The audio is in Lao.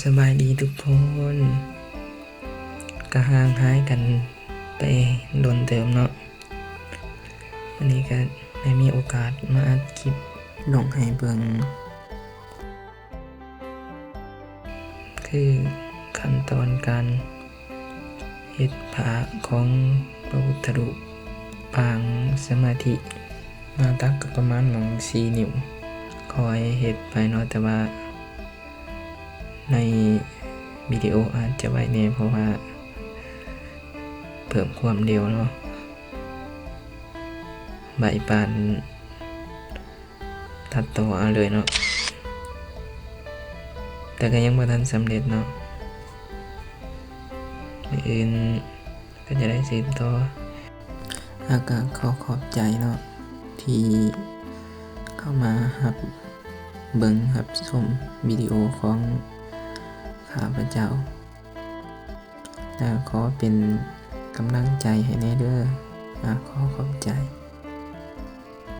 ສະບາຍດີທຸກຄົນ ກະຫ່າງຫາຍກັນໄປດົນເຕີບເນາະ. ວັນນີ້ກະໄດ້ມີໂອກາດມາອັດຄລິບລົງໃຫ້ເບິ່ງ ຄືຂັ້ນຕອນການເຮັດຜ້າຂອງພະພຸດທະຮູບປາງສະມາທິ ໜ້າຕັກກະປະມານໝ່ອງສີ່ນິ້ວ ຄ່ອຍເຮັດໄປເນາະ ແຕ່ວ່າ ໃນວິດີໂອອາດຈະໄວແດ່ ເພາະວ່າເພີ່ມຄວາມເລັວເນາະ ໄວປານຕັດຕໍ່ເອົາເລີຍເນາະ ແຕ່ກະຍັງບໍ່ທັນສຳເລັດເນາະ ມື້ອື່ນ ກະຈະໄດ້ສືບຕໍ່ ແລ້ວກະຂໍຂອບໃຈເນາະ ທີ່ເຂົ້າມາຮັບເບິ່ງຮັບຊົມວິດີໂອຂອງຂ້າພະເຈົ້າ ແລະ ຂໍເປັນກຳລັງໃຈໃຫ້ແດ່ເດີ. ອາ ຂໍຂອບ